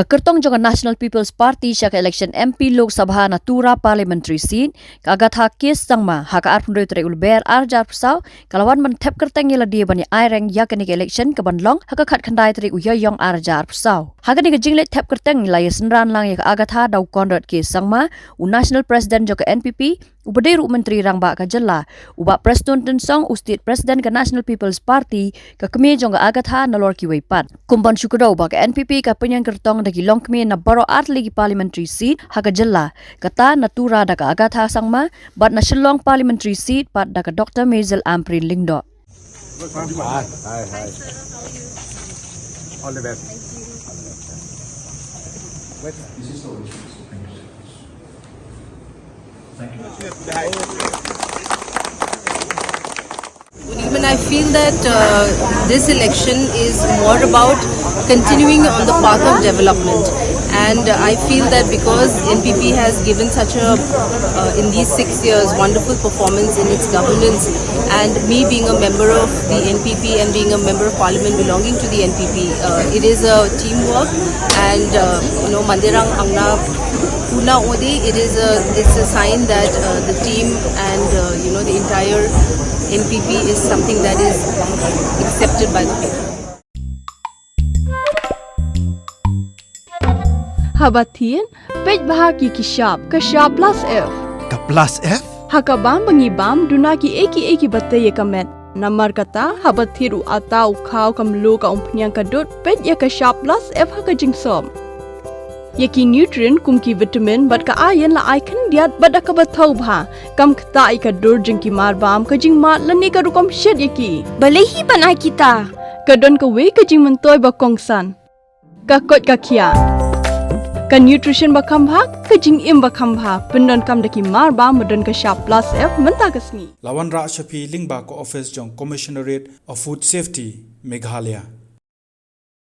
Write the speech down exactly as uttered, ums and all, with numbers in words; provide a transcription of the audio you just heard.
Ka kyrtong jong ka National People's Party sha ka election M P Lok Sabha na Tura Parliamentary Seat, ka Agatha K Sangma, ha ka arphew hynriew tarik u Lber arhajar arphew saw, ka la wan ban thep kyrteng ïa lade ban ïa aireng ïa kane ka election kaban long ha ka khatkhyndai tarik u Ïaïong arhajar arphew saw. Ha kane ka jingleit thep kyrteng la ïa synran lang ïa ka Agatha da u Conrad K Sangma, u National President jong ka N P P, uba dei ruh u Myntri Rangbah ka jylla, u Bah Prestone Tynsong, u State President ka National People's Party, ka kmie jong ka Agatha, nalor kiwei pat. Kum ban shu kdew ba ka N P P ka pynïeng kyrtong da ki longkmie na baroh artylli ki parliamentary seat ha ka jylla, kata na Tura da ka Agatha Sangma, bad na Shillong parliamentary seat pat da ka Doctor Maisel Ampareen Lyngdoh. Hi, hi, hi. All the best. This is the original. Thank you. Good evening. I feel that uh, this election is more about continuing on the path of development. And uh, I feel that because N P P has given such a, uh, in these six years, wonderful performance in its governance, and me being a member of the N P P and being a member of parliament belonging to the N P P, uh, it is a teamwork, and uh, you know, Mandirang Angna Puna Ode, it is a, it's a sign that uh, the team and uh, you know, the entire N P P is something that is accepted by the people. Haba thied, peit bha ki ki shap, ka shap plus F. Ka plus F? Ha ka bam ba ngi bam, duna ki ei ki ei kiba tei ïa ka met. Namar kata, haba thied u atta, u khaw, ka mluh, ka umphniang, ka dud, peit ïa ka shap plus F ha ka jingsop. Ïa ki nutrient kum ki vitamin bad ka iron la ai khyndiat bad da kaba thaw bha. Kam ktah ïa ka dur jong ki marbam, ka jingmad lane ka rukom shet ïa ki. Balei hi ban ai kita? Ka don kawei ka jingmyntoi ba kongsan. Ka koit ka khiah. Ka nutrition ba kham bha, ka jingim ba kham bha. Pyndonkam da ki marbam ba don ka shap plus F mynta ka sngi. La wanrah sha phi lyngba ka office jong Commissionerate of Food Safety, Meghalaya.